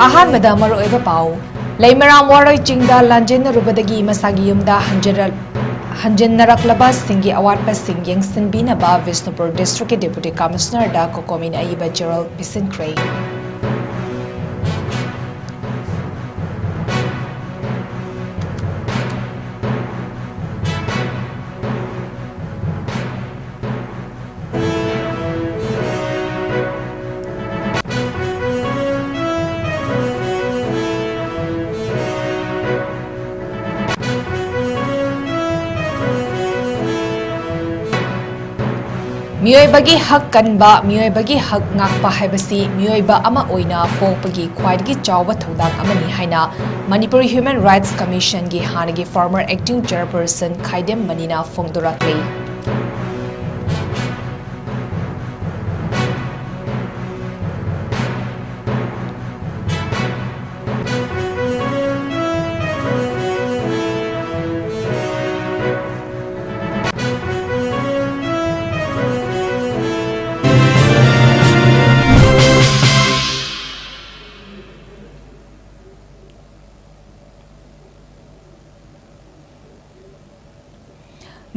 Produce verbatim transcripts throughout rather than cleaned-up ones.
ꯑꯍꯥꯟꯕꯗ ꯃꯔꯨꯑꯣꯏꯕ ꯄꯥꯎ꯫ ꯂꯩꯃꯔꯥꯝ ꯋꯥꯔꯣꯏ ꯆꯤꯡꯗ ꯂꯥꯟꯖꯦꯟꯅꯔꯨꯕꯗꯒꯤ ꯃꯁꯥꯒꯤ ꯌꯨꯝꯗ ꯍꯟꯖꯔ-, ꯍꯟꯖꯤꯟꯅꯔꯛꯂꯕꯁꯤꯡꯒꯤ ꯑꯋꯥꯠꯄꯁꯤꯡ ꯌꯦꯡꯁꯤꯟꯕꯤꯅꯕ ꯕꯤꯁꯅꯨꯄꯨꯔ ꯗꯤꯁꯇ꯭ꯔꯤꯛꯀꯤ ꯗꯦꯄꯨꯇꯤ ꯀꯃꯤꯁꯅꯔꯗ ꯀꯣꯀꯣꯃꯤꯅ ꯑꯏꯕ ꯆꯦꯔꯣꯜ ꯄꯤꯁꯤꯟꯈ꯭ꯔꯦ꯫ ꯃꯤꯑꯣꯏꯕꯒꯤ ꯍꯛ ꯀꯟꯕ, ꯃꯤꯑꯣꯏꯕꯒꯤ ꯍꯛ ꯉꯥꯛꯄ ꯍꯥꯏꯕꯁꯤ ꯃꯤꯑꯣꯏꯕ ꯑꯃ ꯑꯣꯏꯅ ꯄꯣꯛꯄꯒꯤ ꯈ꯭ꯋꯥꯏꯗꯒꯤ ꯆꯥꯎꯕ ꯊꯧꯗꯥꯡ ꯑꯃꯅꯤ ꯍꯥꯏꯅ ꯃꯅꯤꯄꯨꯔ ꯍ꯭ꯌꯨꯃꯦꯟ ꯔꯥꯏꯠꯁ ꯀꯃꯤꯁꯟꯒꯤ ꯍꯥꯟꯅꯒꯤ former acting chairperson ꯈꯥꯏꯗꯦꯝ ꯃꯅꯤꯅ ꯐꯣꯡꯗꯣꯔꯛꯂꯤ꯫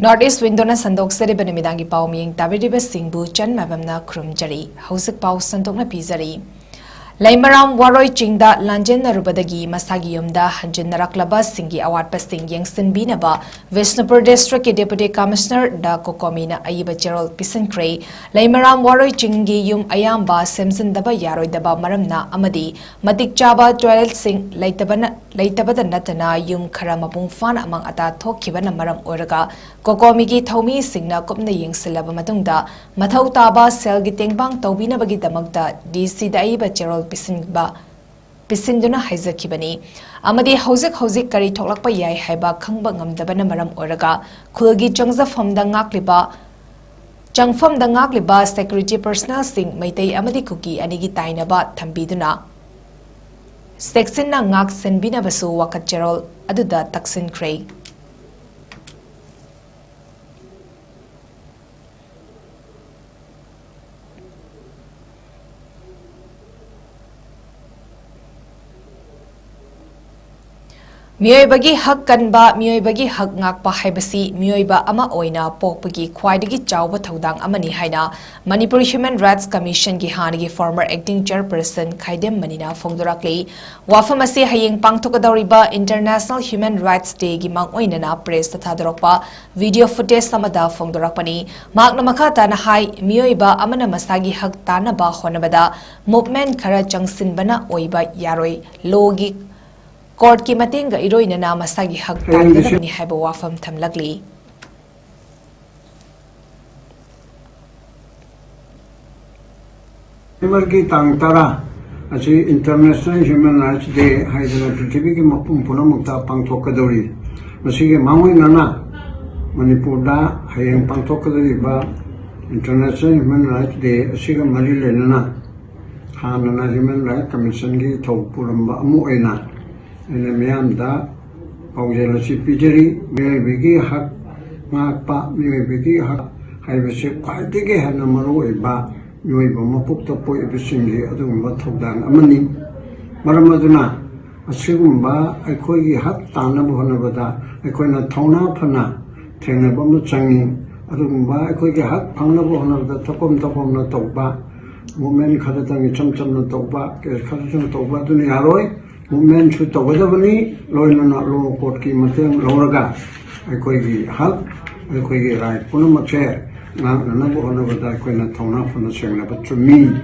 North East Window ꯅ ꯁꯟꯗꯣꯛꯆꯔꯤꯕ ꯅꯨꯃꯤꯗꯥꯡꯒꯤ ꯄꯥꯎ ꯃꯤꯌꯦꯡ ꯇꯥꯕꯤꯔꯤꯕꯁꯤꯡꯕꯨ ꯆꯟ ꯃꯥꯏꯕꯝꯅ ꯈꯨꯔꯨꯝꯖꯔꯤ꯫ ꯍꯧꯖꯤꯛ ꯄꯥꯎ ꯁꯟꯗꯣꯛꯅ ꯄꯤꯖꯔꯤ꯫ ꯂꯩꯃꯔꯥꯝ ꯋꯥꯔꯣꯏ ꯆꯤꯡꯗ ꯂꯥꯟꯖꯦꯟꯅꯔꯨꯕꯗꯒꯤ ꯃꯁꯥꯒꯤ ꯌꯨꯝꯗ ꯍꯟꯖꯤꯟꯅꯔꯛꯂꯕꯁꯤꯡꯒꯤ ꯑꯋꯥꯠꯄꯁꯤꯡ ꯌꯦꯡꯁꯤꯟꯕꯤꯅꯕ ꯕꯤꯁꯅꯨꯄꯨꯔ ꯗꯤꯁꯇ꯭ꯔꯤꯛꯀꯤ ꯗꯦꯄꯨꯇꯤ ꯀꯃꯤꯁꯅꯔꯗ ꯀꯣꯀꯣꯃꯤꯅ ꯑꯏꯕ ꯆꯦꯔꯣꯜ ꯄꯤꯁꯤꯟꯈ꯭ꯔꯦ꯫ ꯂꯩꯃꯔꯥꯝ ꯋꯥꯔꯣꯏ ꯆꯤꯡꯒꯤ ꯌꯨꯝ ꯑꯌꯥꯝꯕ ꯁꯦꯝꯖꯤꯟꯗꯕ ꯌꯥꯔꯣꯏꯗꯕ ꯃꯔꯝꯅ ꯑꯃꯗꯤ ꯃꯇꯤꯛ ꯆꯥꯕ ꯇꯣꯏꯂꯦꯠꯁꯤꯡ ꯂꯩꯇꯕꯅ, ꯂꯩꯇꯕꯗ ꯅꯠꯇꯅ ꯌꯨꯝ ꯈꯔ ꯃꯄꯨꯡ ꯐꯥꯅ ꯑꯃꯥꯡ ꯑꯇꯥ ꯊꯣꯛꯈꯤꯕꯅ ꯃꯔꯝ ꯑꯣꯏꯔꯒ ꯀꯣꯀꯣꯃꯤꯒꯤ ꯊꯧꯃꯤꯁꯤꯡꯅ ꯀꯨꯞꯅ ꯌꯦꯡꯁꯤꯜꯂꯕ ꯃꯇꯨꯡꯗ ꯃꯊꯧ ꯇꯥꯕ ꯁꯦꯜꯒꯤ ꯇꯦꯡꯕꯥꯡ ꯇꯧꯕꯤꯅꯕꯒꯤꯗꯃꯛꯇ ꯗꯤ ꯁꯤꯗ ꯑꯏꯕ ꯆꯦꯔꯣꯜ ꯄꯤꯁꯤꯟꯕ, ꯄꯤꯁꯤꯟꯗꯨꯅ ꯍꯥꯏꯖꯈꯤꯕꯅꯤ꯫ ꯑꯃꯗꯤ ꯍꯧꯖꯤꯛ ꯍꯧꯖꯤꯛ ꯀꯔꯤ ꯊꯣꯛꯂꯛꯄ ꯌꯥꯏ ꯍꯥꯏꯕ ꯈꯪꯕ ꯉꯝꯗꯕꯅ ꯃꯔꯝ ꯑꯣꯏꯔꯒ ꯈꯨꯜꯒꯤ ꯆꯪꯖꯐꯝꯗ ꯉꯥꯛꯂꯤꯕ, ꯆꯪꯐꯝꯗ ꯉꯥꯛꯂꯤꯕ security personnelꯁꯤꯡ ꯃꯩꯇꯩ ꯑꯃꯗꯤ ꯀꯨꯀꯤ ꯑꯅꯤꯒꯤ ꯇꯥꯏꯅꯕ ꯊꯝꯕꯤꯗꯨꯅ ꯆꯦꯛꯁꯤꯟꯅ ꯉꯥꯛ ꯁꯦꯟꯕꯤꯅꯕꯁꯨ ꯋꯥꯀꯠ ꯆꯦꯔꯣꯜ ꯑꯗꯨꯗ ꯇꯛꯁꯤꯟꯈ꯭ꯔꯦ꯫ ꯃꯤꯑꯣꯏꯕꯒꯤ ꯍꯛ ꯀꯟꯕ, ꯃꯤꯑꯣꯏꯕꯒꯤ ꯍꯛ ꯉꯥꯛꯄ ꯍꯥꯏꯕꯁꯤ ꯃꯤꯑꯣꯏꯕ ꯑꯃ ꯑꯣꯏꯅ ꯄꯣꯛꯄꯒꯤ ꯈ꯭ꯋꯥꯏꯗꯒꯤ ꯆꯥꯎꯕ ꯊꯧꯗꯥꯡ ꯑꯃꯅꯤ ꯍꯥꯏꯅ ꯃꯅꯤꯄꯨꯔ Human Rights Commission ꯒꯤ ꯍꯥꯟꯅꯒꯤ former acting chairperson ꯈꯥꯏꯗꯦꯝ ꯃꯅꯤꯅ ꯐꯣꯡꯗꯣꯔꯛꯂꯤ꯫ ꯋꯥꯐꯝ ꯑꯁꯤ ꯍꯌꯦꯡ ꯄꯥꯡꯊꯣꯛꯀꯗꯧꯔꯤꯕ International Human Rights Day ꯒꯤ ꯃꯥꯡꯑꯣꯏꯅꯅ press ꯇ ꯊꯥꯗꯣꯔꯛꯄ video footage ꯑꯃꯗ ꯐꯣꯡꯗꯣꯔꯛꯄꯅꯤ꯫ ꯃꯍꯥꯛꯅ ꯃꯈꯥ ꯇꯥꯅ ꯍꯥꯏ, ꯃꯤꯑꯣꯏꯕ ꯑꯃꯅ ꯃꯁꯥꯒꯤ ꯍꯛ ꯇꯥꯟꯅꯕ ꯍꯣꯠꯅꯕꯗ movement ꯈꯔ ꯆꯪꯁꯤꯟꯕꯅ ꯑꯣꯏꯕ ꯌꯥꯔꯣꯏ꯫ Law ꯒꯤ, court ꯀꯤ ꯃꯇꯦꯡꯒ ꯏꯔꯣꯏꯅꯅ ꯃꯁꯥꯒꯤ ꯍꯛ ꯍꯌꯦꯡ ꯇꯥꯟꯒꯗꯕꯅꯤ ꯍꯥꯏꯕ ꯋꯥꯐꯝ ꯊꯝꯂꯛꯂꯤ꯫ December ꯒꯤ ꯇꯥꯡ ꯇꯔꯥ ꯑꯁꯤ International Human Rights Day ꯍꯥꯏꯗꯅ ꯄ꯭ꯔꯤꯊꯤꯕꯤꯒꯤ ꯃꯐꯝ ꯄꯨꯝꯅꯃꯛꯇ ꯄꯥꯡꯊꯣꯛꯀꯗꯧꯔꯤ꯫ ꯃꯁꯤꯒꯤ ꯃꯥꯡꯑꯣꯏꯅꯅ ꯃꯅꯤꯄꯨꯔꯗ ꯍꯌꯦꯡ ꯄꯥꯡꯊꯣꯛꯀꯗꯧꯔꯤꯕ International Human Rights Day ꯑꯁꯤꯒ ꯃꯔꯤ ꯂꯩꯅꯅ ꯍꯥꯟꯅꯅ Human Rights Commission ꯒꯤ ꯊꯧ ꯄꯨꯔꯝꯕ ꯑꯃ ꯑꯣꯏꯅ ꯑꯩꯅ ꯃꯤꯌꯥꯝꯗ ꯄꯥꯎꯖꯦꯜ ꯑꯁꯤ ꯄꯤꯖꯔꯤ꯫ ꯃꯤꯑꯣꯏꯕꯒꯤ ꯍꯛ ꯉꯥꯛꯄ, ꯃꯤꯑꯣꯏꯕꯒꯤ ꯍꯛ ꯍꯥꯏꯕꯁꯤ ꯈ꯭ꯋꯥꯏꯗꯒꯤ ꯍꯦꯟꯅ ꯃꯔꯨꯑꯣꯏꯕ ꯃꯤꯑꯣꯏꯕ ꯃꯄꯣꯛꯇ ꯄꯣꯛꯏꯕꯁꯤꯡꯒꯤ ꯑꯗꯨꯒꯨꯝꯕ ꯊꯧꯗꯥꯡ ꯑꯃꯅꯤ꯫ ꯃꯔꯝ ꯑꯗꯨꯅ ꯑꯁꯤꯒꯨꯝꯕ ꯑꯩꯈꯣꯏꯒꯤ ꯍꯛ ꯇꯥꯟꯅꯕ ꯍꯣꯠꯅꯕꯗ ꯑꯩꯈꯣꯏꯅ ꯊꯧꯅꯥ ꯐꯅ ꯊꯦꯡꯅꯕ ꯑꯃ ꯆꯪꯏ꯫ ꯑꯗꯨꯒꯨꯝꯕ ꯑꯩꯈꯣꯏꯒꯤ ꯍꯛ ꯐꯪꯅꯕ ꯍꯣꯠꯅꯕꯗ ꯊꯛꯐꯝ ꯊꯛꯐꯝꯅ ꯇꯧꯕ, movement ꯈꯔꯗꯪ ꯏꯆꯝ ꯆꯝꯅ ꯇꯧꯕ, case ꯈꯔꯗꯪ ꯇꯧꯕ ꯑꯗꯨꯅ ꯌꯥꯔꯣꯏ꯫ Movement ꯁꯨ ꯇꯧꯒꯗꯕꯅꯤ, ꯂꯣꯏꯅꯅ law court ꯀꯤ ꯃꯇꯦꯡ ꯂꯧꯔꯒ ꯑꯩꯈꯣꯏꯒꯤ ꯍꯛ, ꯑꯩꯈꯣꯏꯒꯤ right ꯄꯨꯝꯅꯃꯛꯁꯦ ꯉꯥꯛꯅꯅꯕ ꯍꯣꯠꯅꯕꯗ ꯑꯩꯈꯣꯏꯅ ꯊꯧꯅꯥ ꯐꯅ ꯆꯦꯡꯅꯕ ꯆꯨꯝꯃꯤ꯫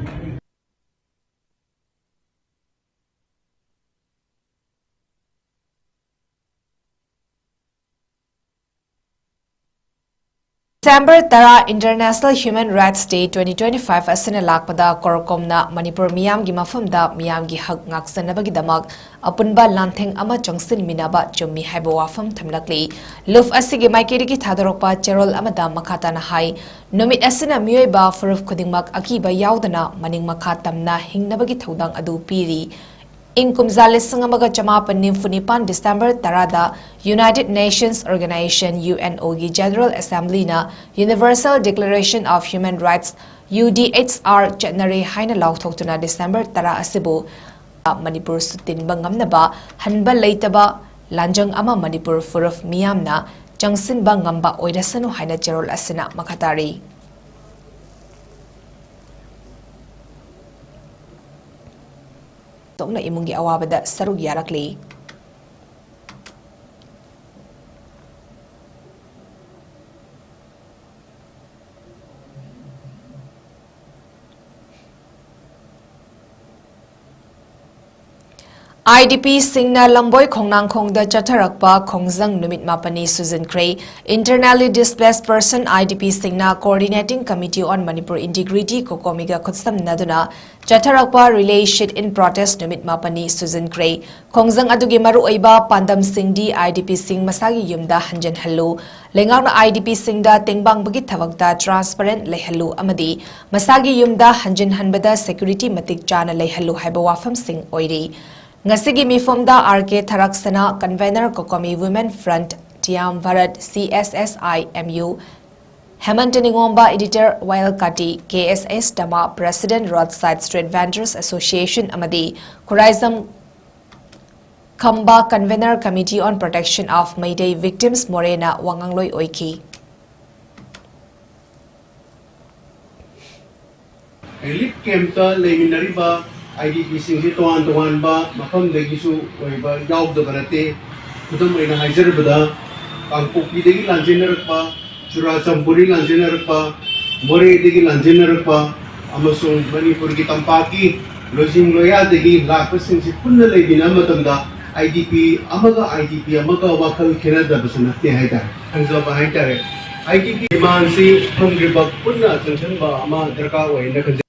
December ꯇꯔꯥ International Human Rights Day twenty twenty-five ꯑꯁꯤꯅ ꯂꯥꯛꯄꯗ ꯀꯣꯔꯀꯣꯝꯅ ꯃꯅꯤꯄꯨꯔ ꯃꯤꯌꯥꯝꯒꯤ ꯃꯐꯝꯗ ꯃꯤꯌꯥꯝꯒꯤ ꯍꯛ ꯉꯥꯛꯆꯅꯕꯒꯤꯗꯃꯛ ꯑꯄꯨꯟꯕ ꯂꯥꯟꯊꯦꯡ ꯑꯃ ꯆꯪꯁꯤꯟꯃꯤꯟꯅꯕ ꯆꯨꯝꯃꯤ ꯍꯥꯏꯕ ꯋꯥꯐꯝ ꯊꯝꯂꯛꯂꯤ꯫ ꯂꯨꯞ ꯑꯁꯤꯒꯤ ꯃꯥꯏꯀꯩꯗꯒꯤ ꯊꯥꯗꯣꯔꯛꯄ ꯆꯦꯔꯣꯜ ꯑꯃꯗ ꯃꯈꯥ ꯇꯥꯅ ꯍꯥꯏ, ꯅꯨꯃꯤꯠ ꯑꯁꯤꯅ ꯃꯤꯑꯣꯏꯕ ꯐꯨꯔꯨꯞ ꯈꯨꯗꯤꯡꯃꯛ ꯑꯀꯤꯕ ꯌꯥꯎꯗꯅ ꯃꯅꯤꯡ ꯃꯈꯥ ꯇꯝꯅ ꯍꯤꯡꯅꯕꯒꯤ ꯊꯧꯗꯥꯡ ꯑꯗꯨ ꯄꯤꯔꯤ꯫ ꯏꯪ ꯀꯨꯝꯖꯥ ꯂꯤꯁꯤꯡ ꯑꯃꯒ ꯆꯃꯥꯄꯟ ꯅꯤꯐꯨ ꯅꯤꯄꯥꯟ December ꯇꯔꯥꯗ United Nations Organization, UNO ꯒꯤ General Assembly ꯅ Universal Declaration of Human Rights, UDHR, ꯆꯠꯅꯔꯦ ꯍꯥꯏꯅ ꯂꯥꯎꯊꯣꯛꯇꯨꯅ December ꯇꯔꯥ ꯑꯁꯤꯕꯨ ꯃꯅꯤꯄꯨꯔ ꯁꯨꯇꯤꯟꯕ ꯉꯝꯅꯕ ꯍꯟꯕ ꯂꯩꯇꯕ ꯂꯥꯟꯖꯪ ꯑꯃ ꯃꯅꯤꯄꯨꯔ ꯐꯨꯔꯨꯞ ꯃꯤꯌꯥꯝꯅ ꯆꯪꯁꯤꯟꯕ ꯉꯝꯕ ꯑꯣꯏꯔꯁꯅꯨ ꯍꯥꯏꯅ ꯆꯦꯔꯣꯜ ꯑꯁꯤꯅ ꯃꯈꯥ ꯇꯥꯔꯤ꯫ ꯇꯣꯛꯅ ꯏꯃꯨꯡꯒꯤ ꯑꯋꯥꯕꯗ ꯁꯔꯨꯛ ꯌꯥꯔꯛꯂꯤ꯫ IDPꯁꯤꯡꯅ ꯂꯝꯕꯣꯏ ꯈꯣꯡꯅꯥꯡꯈꯣꯡꯗ ꯆꯠꯊꯔꯛꯄ ꯈꯣꯡꯖꯪ ꯅꯨꯃꯤꯠ ꯃꯥꯄꯟꯅꯤ ꯁꯨꯖꯤꯟꯈ꯭ꯔꯦ꯫ Internally Displaced Person IDPꯁꯤꯡꯅ Coordinating Committee on Manipur Integrity, COCOMIꯒ ꯈꯨꯠꯁꯝꯅꯗꯨꯅ ꯆꯠꯊꯔꯛꯄ Relay Sit-in Protest ꯅꯨꯃꯤꯠ ꯃꯥꯄꯟꯅꯤ ꯁꯨꯖꯤꯟꯈ꯭ꯔꯦ꯫ ꯈꯣꯡꯖꯪ ꯑꯗꯨꯒꯤ ꯃꯔꯨꯑꯣꯏꯕ ꯄꯥꯟꯗꯝꯁꯤꯡꯗꯤ IDPꯁꯤꯡ ꯃꯁꯥꯒꯤ ꯌꯨꯝꯗ ꯍꯟꯖꯤꯟꯍꯜꯂꯨ, ꯂꯩꯉꯥꯛꯅ IDPꯁꯤꯡꯗ ꯇꯦꯡꯕꯥꯡꯕꯒꯤ ꯊꯕꯛꯇ transparent ꯂꯩꯍꯜꯂꯨ ꯑꯃꯗꯤ ꯃꯁꯥꯒꯤ ꯌꯨꯝꯗ ꯍꯟꯖꯤꯟꯍꯟꯕꯗ security ꯃꯇꯤꯛ ꯆꯥꯅ ꯂꯩꯍꯜꯂꯨ ꯍꯥꯏꯕ ꯋꯥꯐꯝꯁꯤꯡ ꯑꯣꯏꯔꯤ꯫ ꯉꯁꯤꯒꯤ ꯃꯤꯐꯝꯗ R K ꯊꯔꯛꯁꯅꯥ, Convener, COCOMI Women Front, Tiam Bharat, C S S I M U, ꯍꯦꯃꯟꯇ ꯅꯤꯉꯣꯝꯕ, Editor, Y L Kati, K S S Dama, President, Roadside Street Vendors Association ꯑꯃꯗꯤ ꯈꯨꯔꯥꯏꯖꯝ ꯈꯝꯕ, Convener, Committee on Protection of Meitei Victims, ꯃꯣꯔꯦꯅ ꯋꯥꯉꯥꯡꯂꯣꯏ ꯑꯣꯏꯈꯤ꯫ Relief campꯇ ꯂꯩꯃꯤꯟꯅꯔꯤꯕ IDPꯁꯤꯡꯁꯤ ꯇꯣꯉꯥꯟ ꯇꯣꯉꯥꯟꯕ ꯃꯐꯝꯗꯒꯤꯁꯨ ꯑꯣꯏꯕ ꯌꯥꯎꯗꯕ ꯅꯠꯇꯦ꯫ ꯈꯨꯗꯝ ꯑꯣꯏꯅ ꯍꯥꯏꯖꯔꯕꯗ, ꯀꯥꯡꯄꯣꯛꯄꯤꯗꯒꯤ ꯂꯥꯟꯖꯦꯟꯅꯔꯛꯄ, ꯆꯨꯔꯥꯆꯥꯟꯄꯨꯔꯗꯒꯤ ꯂꯥꯟꯖꯦꯟꯅꯔꯛꯄ, ꯃꯣꯔꯦꯗꯒꯤ ꯂꯥꯟꯖꯦꯟꯅꯔꯛꯄ, ꯑꯃꯁꯨꯡ ꯃꯅꯤꯄꯨꯔꯒꯤ ꯇꯝꯄꯥꯛꯀꯤ ꯂꯣꯏꯖꯤꯡ ꯂꯣꯌꯥꯗꯒꯤ ꯂꯥꯛꯄꯁꯤꯡꯁꯤ ꯄꯨꯟꯅ ꯂꯩꯃꯤꯟꯅꯕ ꯃꯇꯝꯗ IDP ꯑꯃꯒ IDP ꯑꯃꯒ ꯋꯥꯈꯜ ꯈꯦꯠꯅꯗꯕꯁꯨ ꯅꯠꯇꯦ ꯍꯥꯏꯇꯥꯔꯦ꯫ ꯈꯪꯖꯕ ꯍꯥꯏꯇꯥꯔꯦ꯫ IDP demandꯁꯤ ꯐꯪꯗ꯭ꯔꯤꯕ ꯄꯨꯟꯅ ꯆꯪꯁꯤꯟꯕ ꯑꯃ ꯗꯔꯀꯥꯔ ꯑꯣꯏꯅ ꯈꯟꯖꯩ꯫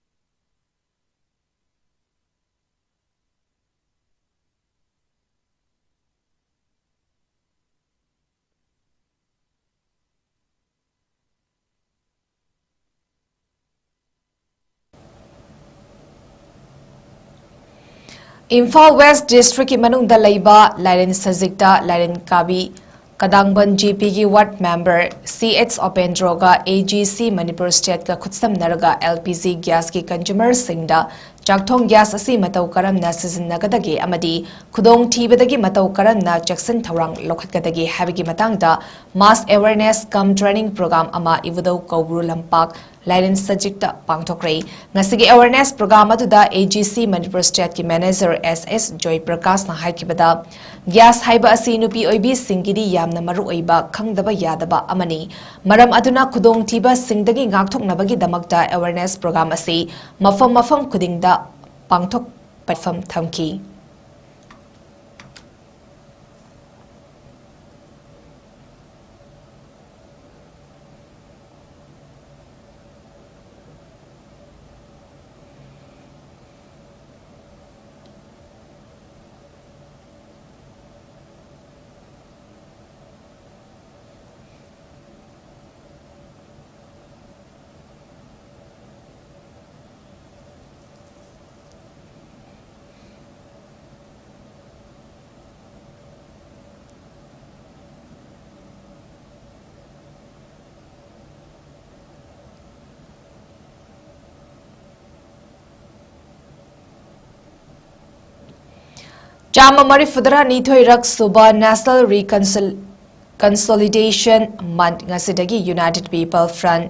ꯏꯝꯐꯥꯜ West Districtꯀꯤ ꯃꯅꯨꯡꯗ ꯂꯩꯕ ꯂꯥꯏꯔꯦꯟ ꯁꯖꯤꯛꯇ ꯂꯥꯏꯔꯦꯟ ꯀꯥꯕꯤ ꯀꯗꯥꯡꯕꯟ GPꯒꯤ ward member C H ꯎꯄꯦꯟꯗ꯭ꯔꯣꯒ AGC Manipur Stateꯀ ꯈꯨꯠꯁꯝꯅꯔꯒ LPG gasꯀꯤ consumerꯁꯤꯡꯗ ꯆꯥꯛꯊꯣꯡ gas ꯑꯁꯤ ꯃꯇꯧ ꯀꯔꯝꯅ ꯁꯤꯖꯤꯟꯅꯒꯗꯒꯦ ꯑꯃꯗꯤ ꯈꯨꯗꯣꯡꯊꯤꯕꯗꯒꯤ ꯃꯇꯧ ꯀꯔꯝꯅ ꯆꯦꯛꯁꯤꯟ ꯊꯧꯔꯥꯡ ꯂꯧꯈꯠꯀꯗꯒꯦ ꯍꯥꯏꯕꯒꯤ ꯃꯇꯥꯡꯗ mass awareness cum training program ꯑꯃ ꯏꯕꯨꯙꯧ ꯀꯧꯕ꯭ꯔꯨ ꯂꯝꯄꯥꯛ ꯂꯥꯏꯔꯦꯟ ꯁꯖꯤꯛꯇ ꯄꯥꯡꯊꯣꯛꯈ꯭ꯔꯦ꯫ ꯉꯁꯤꯒꯤ awareness program ꯑꯗꯨꯗ A G C Manipur stateꯀꯤ manager S S joy ꯄ꯭ꯔꯀꯥꯁꯅ ꯍꯥꯏꯈꯤꯕꯗ, gas ꯍꯥꯏꯕ ꯑꯁꯤ ꯅꯨꯄꯤ ꯑꯣꯏꯕꯤꯁꯤꯡꯒꯤꯗꯤ ꯌꯥꯝꯅ ꯃꯔꯨꯑꯣꯏꯕ, ꯈꯪꯗꯕ ꯌꯥꯗꯕ ꯑꯃꯅꯤ꯫ ꯃꯔꯝ ꯑꯗꯨꯅ ꯈꯨꯗꯣꯡꯊꯤꯕꯁꯤꯡꯗꯒꯤ ꯉꯥꯛꯊꯣꯛꯅꯕꯒꯤꯗꯃꯛꯇ awareness program ꯑꯁꯤ ꯃꯐꯝ ꯃꯐꯝ ꯈꯨꯗꯤꯡꯗ ꯄꯥꯡꯊꯣꯛ ꯄꯠꯐꯝ ꯊꯝꯈꯤ꯫ ꯆꯥꯝꯃ ꯃꯔꯤꯐꯨꯇꯔꯥ ꯅꯤꯊꯣꯏꯔꯛ ꯁꯨꯕ National Reconcil-, Consolidation Month ꯉꯁꯤꯗꯒꯤ United People Front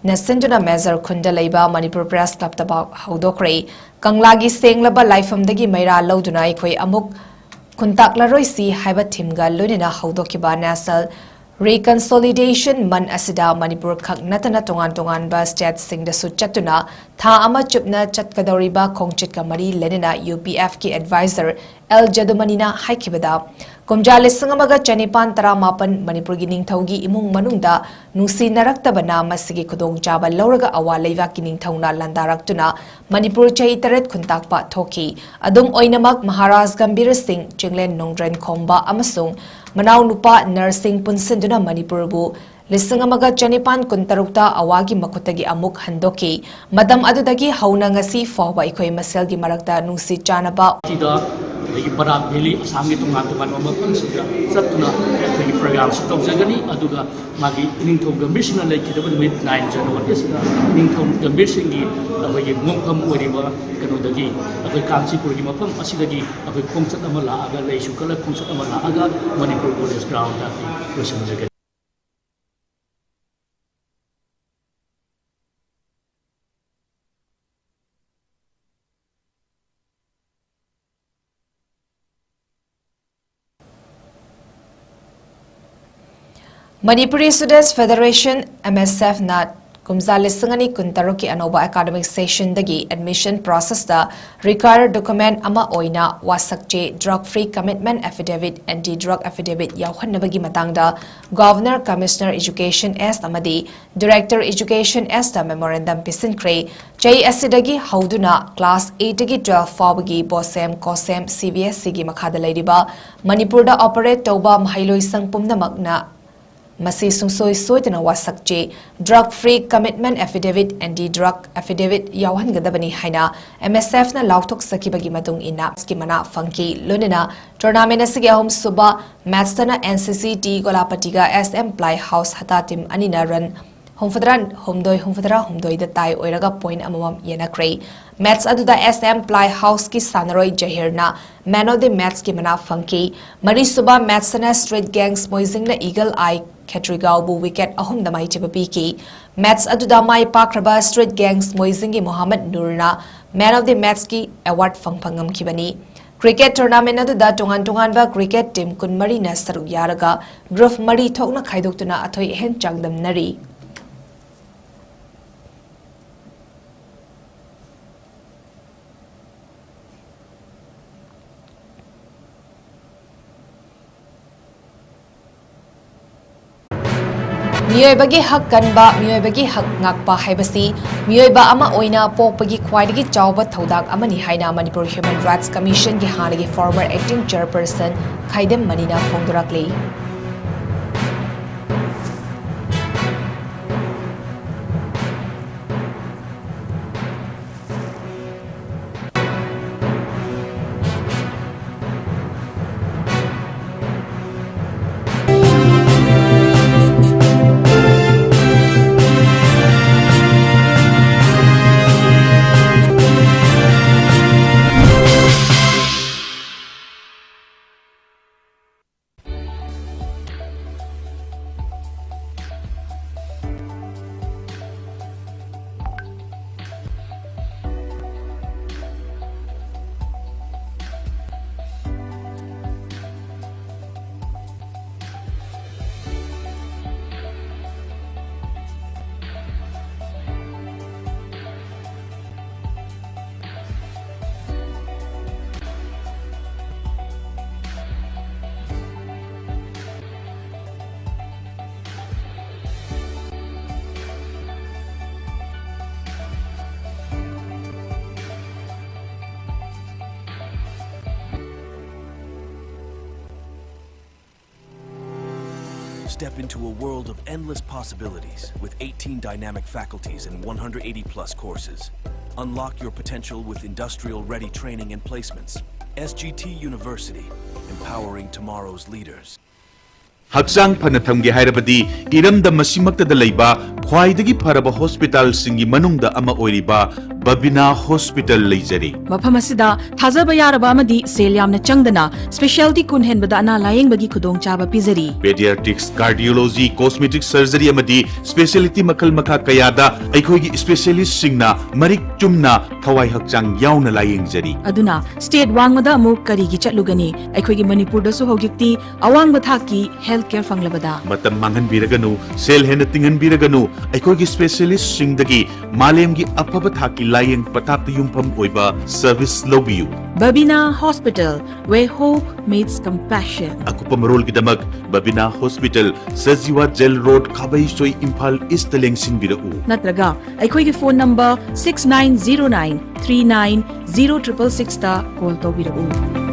ꯅ ꯁꯤꯟꯗꯨꯅ ꯃꯦꯖꯔ ꯈꯨꯟꯗ ꯂꯩꯕ ꯃꯅꯤꯄꯨꯔ Press Clubꯇ ꯄꯥꯎ ꯍꯧꯗꯣꯛꯈ꯭ꯔꯦ꯫ ꯀꯪꯂꯥꯒꯤ ꯁꯦꯡꯂꯕ ꯂꯥꯏꯐꯝꯗꯒꯤ ꯃꯩꯔꯥ ꯂꯧꯗꯨꯅ ꯑꯩꯈꯣꯏ ꯑꯃꯨꯛ ꯈꯨꯟꯇꯥꯛꯂꯔꯣꯏꯁꯤ ꯍꯥꯏꯕ themeꯒ ꯂꯣꯏꯅꯅ ꯍꯧꯗꯣꯛꯈꯤꯕ National Reconciliation Month ꯑꯁꯤꯗ ꯃꯅꯤꯄꯨꯔ ꯈꯛ ꯅꯠꯇꯅ ꯇꯣꯉꯥꯟ ꯇꯣꯉꯥꯟꯕ stateꯁꯤꯡꯗꯁꯨ ꯆꯠꯇꯨꯅ ꯊꯥ ꯑꯃ ꯆꯨꯞꯅ ꯆꯠꯀꯗꯧꯔꯤꯕ ꯈꯣꯡꯆꯠꯀ ꯃꯔꯤ ꯂꯩꯅꯅ UPFꯀꯤ adviser L ꯖꯗꯨꯃꯅꯤꯅ ꯍꯥꯏꯈꯤꯕꯗ, ꯀꯨꯝꯖꯥ ꯂꯤꯁꯤꯡ ꯑꯃꯒ ꯆꯅꯤꯄꯥꯟ ꯇꯔꯥꯃꯥꯄꯟ ꯃꯅꯤꯄꯨꯔꯒꯤ ꯅꯤꯡꯊꯧꯒꯤ ꯏꯃꯨꯡ ꯃꯅꯨꯡꯗ ꯅꯨꯡꯁꯤꯅꯔꯛꯇꯕꯅ ꯃꯁꯤꯒꯤ ꯈꯨꯗꯣꯡꯆꯥꯕ ꯂꯧꯔꯒ ꯑꯋꯥ ꯂꯩꯕꯥꯛꯀꯤ ꯅꯤꯡꯊꯧꯅ ꯂꯥꯟꯗꯥꯔꯛꯇꯨꯅ ꯃꯅꯤꯄꯨꯔ ꯆꯍꯤ ꯇꯔꯦꯠ ꯈꯨꯟꯇꯥꯛꯄ ꯊꯣꯛꯈꯤ꯫ ꯑꯗꯨꯝ ꯑꯣꯏꯅꯃꯛ, ꯃꯍꯥꯔꯥꯖ ꯒꯝꯚꯤꯔ ꯁꯤꯡ, ꯆꯤꯡꯂꯦꯟ ꯅꯣꯡꯗ꯭ꯔꯦꯟ ꯈꯣꯝꯕ ꯑꯃꯁꯨꯡ ꯃꯅꯥꯎꯅꯨꯄꯥ ꯅꯔꯁꯤꯡ ꯄꯨꯟꯁꯤꯟꯗꯨꯅ ꯃꯅꯤꯄꯨꯔꯕꯨ ꯂꯤꯁꯤꯡ ꯑꯃꯒ ꯆꯅꯤꯄꯥꯟ ꯀꯨꯟꯇꯔꯨꯛꯇ ꯑꯋꯥꯒꯤ ꯃꯈꯨꯠꯇꯒꯤ ꯑꯃꯨꯛ ꯍꯟꯗꯣꯛꯈꯤ꯫ ꯃꯇꯝ ꯑꯗꯨꯗꯒꯤ ꯍꯧꯅ ꯉꯁꯤ ꯐꯥꯎꯕ ꯑꯩꯈꯣꯏ ꯃꯁꯦꯜꯒꯤ ꯃꯔꯛꯇ ꯅꯨꯡꯁꯤ ꯆꯥꯟꯅꯕ ꯁꯤꯗ ꯑꯩꯈꯣꯏꯒꯤ ꯕꯔꯥꯛ ꯚꯦꯂꯤ, ꯑꯁꯥꯝꯒꯤ ꯇꯣꯉꯥꯟ ꯇꯣꯉꯥꯟꯕ ꯃꯐꯝꯁꯤꯡꯗ ꯆꯠꯇꯨꯅ ꯑꯩꯈꯣꯏꯒꯤ ꯄ꯭ꯔꯣꯒ꯭ꯔꯥꯝꯁꯨ ꯇꯧꯖꯒꯅꯤ꯫ ꯑꯗꯨꯒ ꯃꯥꯒꯤ ꯏꯅꯤꯡꯊꯧ ꯒꯝꯚꯤꯔ ꯁꯤꯡꯅ ꯂꯩꯈꯤꯗꯕ ꯅꯨꯃꯤꯠ ꯅꯥꯏꯟ ꯖꯅꯋꯥꯔꯤ ꯑꯁꯤꯗ ꯏꯅꯤꯡꯊꯧ ꯒꯝꯚꯤꯔ ꯁꯤꯡꯒꯤ ꯑꯩꯈꯣꯏꯒꯤ ꯃꯣꯡꯐꯝ ꯑꯣꯏꯔꯤꯕ ꯀꯩꯅꯣꯗꯒꯤ, ꯑꯩꯈꯣꯏ ꯀꯥꯟꯆꯤꯄꯨꯔꯒꯤ ꯃꯐꯝ ꯑꯁꯤꯗꯒꯤ ꯑꯩꯈꯣꯏ ꯈꯣꯡꯆꯠ ꯑꯃ ꯂꯥꯛꯑꯒ, ꯂꯩꯁꯨ ꯀꯠꯂ ꯈꯣꯡꯆꯠ ꯑꯃ ꯂꯥꯛꯑꯒ ꯃꯅꯤꯄꯨꯔ ꯀꯣꯂꯦꯖ ꯒ꯭ꯔꯥꯎꯟꯗ ꯂꯣꯏꯁꯤꯟꯖꯒꯅꯤ꯫ Manipuri Students Federation, M S F, ꯅ ꯀꯨꯝꯖꯥ ꯂꯤꯁꯤꯡ ꯑꯅꯤ ꯀꯨꯟꯇꯔꯨꯛꯀꯤ ꯑꯅꯧꯕ academic session ꯗꯒꯤ admission process ꯇ required document ꯑꯃ ꯑꯣꯏꯅ ꯋꯥꯁꯛ ꯆꯦ, drug free commitment affidavit, anti drug affidavit ꯌꯥꯎꯍꯟꯅꯕꯒꯤ ꯃꯇꯥꯡꯗ Governor, Commissioner Education S ꯑꯃꯗꯤ Director Education S ꯇ memorandum ꯄꯤꯁꯤꯟꯈ꯭ꯔꯦ꯫ ꯆꯍꯤ ꯑꯁꯤꯗꯒꯤ ꯍꯧꯗꯨꯅ class eight ꯇꯒꯤ twelve ꯐꯥꯎꯕꯒꯤ BOSEM, COSEM, C B S E ꯒꯤ ꯃꯈꯥꯗ ꯂꯩꯔꯤꯕ ꯃꯅꯤꯄꯨꯔꯗ operate ꯇꯧꯕ ꯃꯍꯩꯂꯣꯏꯁꯪ ꯄꯨꯝꯅꯃꯛꯅ ꯃꯁꯤ ꯁꯨꯡꯁꯣꯏ ꯁꯣꯏꯗꯅ ꯋꯥꯁꯛ ꯆꯦ, drug free commitment affidavit, anti drug affidavit ꯌꯥꯎꯍꯟꯒꯗꯕꯅꯤ ꯍꯥꯏꯅ M S F ꯅ ꯂꯥꯎꯊꯣꯛꯆꯈꯤꯕꯒꯤ ꯃꯇꯨꯡ ꯏꯟꯅ ꯀꯤ ꯃꯅꯥ ꯐꯪꯈꯤ꯫ ꯂꯣꯏꯅꯅ tournament ꯑꯁꯤꯒꯤ ꯑꯍꯨꯝꯁꯨꯕ match ꯇꯅ N C C T ꯒꯣꯂꯥꯄꯇꯤꯒ S M Plyhouse ꯍꯇꯥ team ꯑꯅꯤꯅ run ꯍꯨꯝꯐꯨꯇꯔꯥ ꯍꯨꯝꯗꯣꯏ, ꯍꯨꯝꯐꯨꯇꯔꯥ ꯍꯨꯝꯗꯣꯏꯗ tie ꯑꯣꯏꯔꯒ point ꯑꯃꯃꯝ ꯌꯦꯟꯅꯈ꯭ꯔꯦ꯫ Match ꯑꯗꯨꯗ S M Plyhouse ꯀꯤ ꯁꯥꯟꯅꯔꯣꯏ ꯖꯍꯤꯔꯅ man of the match ꯀꯤ ꯃꯅꯥ ꯐꯪꯈꯤ꯫ ꯃꯔꯤꯁꯨꯕ match ꯇꯅ Street Gangs ꯃꯣꯏꯖꯤꯡꯅ Eagle Eye ꯈꯦꯇ꯭ꯔꯤꯒꯥꯎꯕꯨ wicket ꯑꯍꯨꯝꯗ ꯃꯥꯏꯊꯤꯕ ꯄꯤꯈꯤ꯫ Match ꯑꯗꯨꯗ ꯃꯥꯏ ꯄꯥꯛꯈ꯭ꯔꯕ Street Gangs ꯃꯣꯏꯖꯤꯡꯒꯤ ꯃꯣꯍꯥꯃꯗ ꯅꯨꯔꯅ man of the match ꯀꯤ award ꯐꯪꯕ ꯉꯝꯈꯤꯕꯅꯤ꯫ Cricket tournament ꯑꯗꯨꯗ ꯇꯣꯉꯥꯟ ꯇꯣꯉꯥꯟꯕ cricket team ꯀꯨꯟꯃꯔꯤꯅ ꯁꯔꯨꯛ ꯌꯥꯔꯒ group ꯃꯔꯤ ꯊꯣꯛꯅ ꯈꯥꯏꯗꯣꯛꯇꯨꯅ ꯑꯊꯣꯏ ꯑꯍꯦꯟ ꯆꯥꯡꯗꯝꯅꯔꯤ꯫ ꯃꯤꯑꯣꯏꯕꯒꯤ ꯍꯛ ꯀꯟꯕ, ꯃꯤꯑꯣꯏꯕꯒꯤ ꯍꯛ ꯉꯥꯛꯄ ꯍꯥꯏꯕꯁꯤ ꯃꯤꯑꯣꯏꯕ ꯑꯃ ꯑꯣꯏꯅ ꯄꯣꯛꯄꯒꯤ ꯈ꯭ꯋꯥꯏꯗꯒꯤ ꯆꯥꯎꯕ ꯊꯧꯗꯥꯡ ꯑꯃꯅꯤ ꯍꯥꯏꯅ ꯃꯅꯤꯄꯨꯔ Human Rights Commission ꯒꯤ ꯍꯥꯟꯅꯒꯤ former acting chairperson Khaidem ꯃꯅꯤꯅ ꯐꯣꯡꯗꯣꯔꯛꯂꯤ꯫ Step into a world of endless possibilities with eighteen dynamic faculties and one hundred eighty plus courses. Unlock your potential with industrial ready training and placements. S G T University, empowering tomorrow's leaders. ꯍꯛꯆꯥꯡ ꯐꯅ ꯊꯝꯒꯦ ꯍꯥꯏꯔꯕꯗꯤ ꯏꯔꯝꯗꯝ ꯑꯁꯤꯃꯛꯇꯗ ꯂꯩꯕ ꯈ꯭ꯋꯥꯏꯗꯒꯤ ꯐꯔꯕ ꯍꯣꯁꯄꯤꯇꯥꯜꯁꯤꯡꯒꯤ ꯃꯅꯨꯡꯗ ꯑꯃ ꯑꯣꯏꯔꯤꯕ ꯕꯕꯤꯅꯥ ꯍꯣꯁꯄꯤꯇꯥꯜ ꯂꯩꯖꯔꯤ꯫ ꯃꯐꯝ ꯑꯁꯤꯗ ꯊꯥꯖꯕ ꯌꯥꯔꯕ ꯑꯃꯗꯤ ꯁꯦꯜ ꯌꯥꯝꯅ ꯆꯪꯗꯅ ꯁ꯭ꯄꯦꯁꯤꯌꯦꯜꯇꯤ ꯀꯨꯟ ꯍꯦꯟꯕꯗ ꯑꯅꯥ ꯂꯥꯌꯦꯡꯕꯒꯤ ꯈꯨꯗꯣꯡꯆꯥꯕ ꯄꯤꯖꯔꯤ꯫ Pediatrics, cardiology, cosmetic surgery ꯑꯃꯗꯤ ꯁ꯭ꯄꯦꯁꯤꯌꯦꯜꯇꯤ ꯃꯈꯜ ꯃꯈꯥ ꯀꯌꯥꯗ ꯑꯩꯈꯣꯏꯒꯤ ꯁ꯭ꯄꯦꯁꯤꯌꯦꯂꯤꯁꯁꯤꯡꯅ ꯃꯔꯤꯛ ꯆꯨꯝꯅ ꯊꯋꯥꯏ ꯍꯛꯆꯥꯡ ꯌꯥꯎꯅ ꯂꯥꯌꯦꯡꯖꯔꯤ꯫ ꯑꯗꯨꯅ ꯁ꯭ꯇꯦꯠ ꯋꯥꯡꯃꯗ ꯑꯃꯨꯛ ꯀꯔꯤꯒꯤ ꯆꯠꯂꯨꯒꯅꯤ? ꯑꯩꯈꯣꯏꯒꯤ ꯃꯅꯤꯄꯨꯔꯗꯁꯨ ꯍꯧꯖꯤꯛꯇꯤ ꯑꯋꯥꯡꯕ ꯊꯥꯛꯀꯤ ꯍꯦꯜꯊ ꯀꯦꯌꯔ ꯐꯪꯂꯕꯗ꯫ ꯃꯇꯝ ꯃꯥꯡꯍꯟꯕꯤꯔꯒꯅꯨ, ꯁꯦꯜ ꯍꯦꯟꯅ ꯇꯤꯡꯍꯟꯕꯤꯔꯒꯅꯨ, ꯑꯩꯈꯣꯏꯒꯤ ꯁ꯭ꯄꯦꯁꯤꯌꯦꯂꯤꯁꯁꯤꯡꯗꯒꯤ ꯃꯥꯂꯦꯝꯒꯤ ꯑꯐꯕ ꯊꯥꯛꯀꯤ ꯂꯥꯌꯦꯡ ꯄꯊꯥꯞꯇ ꯌꯨꯝꯐꯝ ꯑꯣꯏꯕ ꯁꯔꯚꯤꯁ ꯂꯧꯕꯤꯌꯨ꯫ Babina Hospital, where hope meets compassion. ꯑꯀꯨꯞꯄ ꯃꯔꯣꯜꯒꯤꯗꯃꯛ Babina hospital, Sajiwa jail road, Khabeisoi, Imphal east ꯂꯦꯡꯁꯤꯟꯕꯤꯔꯛꯎ꯫ ꯅꯠꯇ꯭ꯔꯒ ꯑꯩꯈꯣꯏꯒꯤ phone number six nine zero nine three nine zero triple six ꯇ ꯀꯣꯜ ꯇꯧꯕꯤꯔꯛꯎ꯫